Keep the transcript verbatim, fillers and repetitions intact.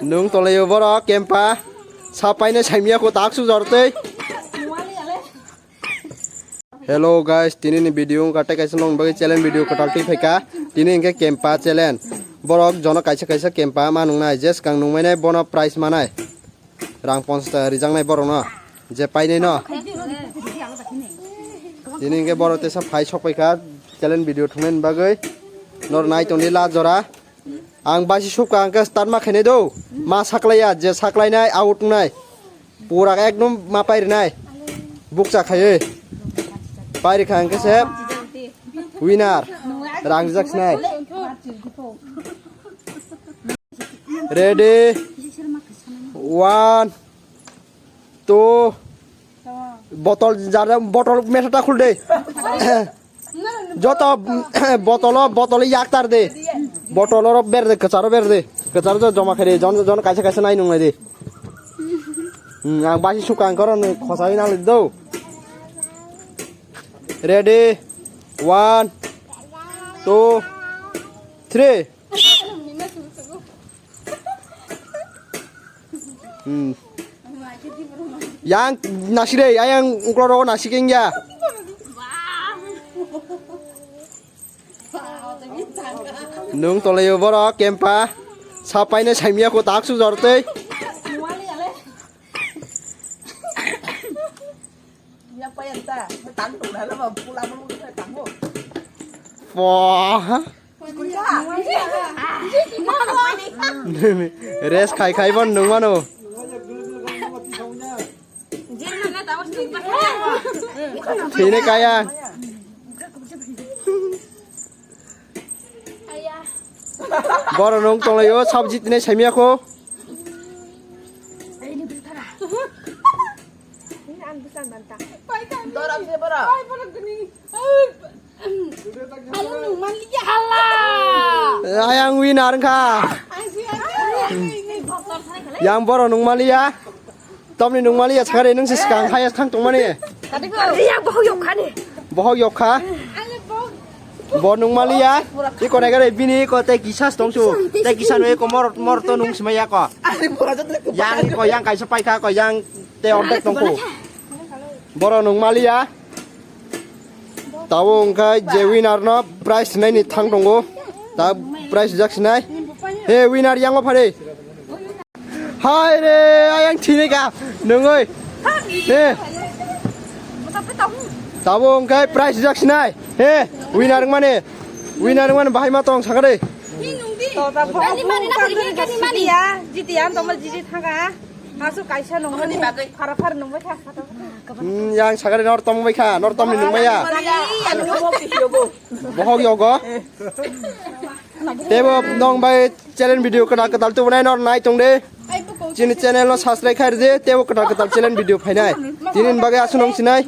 Nung tolai borok kempa. Sapaino saimya ko tak su jortoi. Hello guys, tini ni video wngkha tei kaisa nokni bagwi challenge video kwtal twi phaikha. Tini hwnkhe kempa challenge. Borok jono kaisa kaisa kempa ma nungnai, je swkang nungmainai bono prize manai. Rang ponchash taka rijaknai borokno, je painai no. Tini hwnkhe borok teisa phai sok paikha challenge video thwngnaini bagwi. Nor nai tongdi la jora. Ang baisi subka hwnkhe start ma khainai do. Ma saklaiya, je saklainai out wngnai. Pura ekdom ma pairinai. Bukcha khaiwi. Pairikha hwnkhe se winner. Rang rijak sinai. Ready. One. Two. Botol jar, botol mesata khul de. Joto botolo, botolo yaktar de. Botolo ro ber de, kwcharo ber de. Kwcharo jo joma khaide, jon, jon kaisa kaisa nai nunglai de. Hmm, ang basi suka ang koron khosai nang do. Ready? One, two, three. Hmm. Yang nasire, ayang ukloro nasike ya. Nung tolai borok kempa. Sapaino saimya ko tak su jortoi. Wah. Rest khai khai bon nung mano. Thine kaya. Boro nung tonglaio, sabji tine saimya ko. Ayang winner wngkha. Yang boro nung maliya. Tomni nung maliya sakare nung se swkang highest thang tongmani. Bohok yokha. Bo nung maliya. Iko nai gare bini iko tei kisa tongsu. Tei kisa no iko mor, mor to nung simaya ko. Yang iko yang kaisa paikha ko yang tei ordek tongku. Boro nung maliya. Tabo wngkha je winner no prize naini thang tongo. Ta prize jak sinai. He winner yango phari. Hai re, ayang thini ka nungoi. He. Tabo wngkha prize jak sinai. He, winner wngmani. Winner wngmani bahai ma tong sakare. Jiti an tongma jiti thanga. Asuk kaisa nungmani. Phara phara nungbai kha. Hmm, yang sakari nor tong bai kha, nor tong ni nung maya. Bohok yogo. Tebo nong bai challenge video kwtal kwtal tubunai nor nai tong de. Chini channel no subscribe khai de, tebo kwtal kwtal challenge video phainai. Tini bagwi asu nong sinai.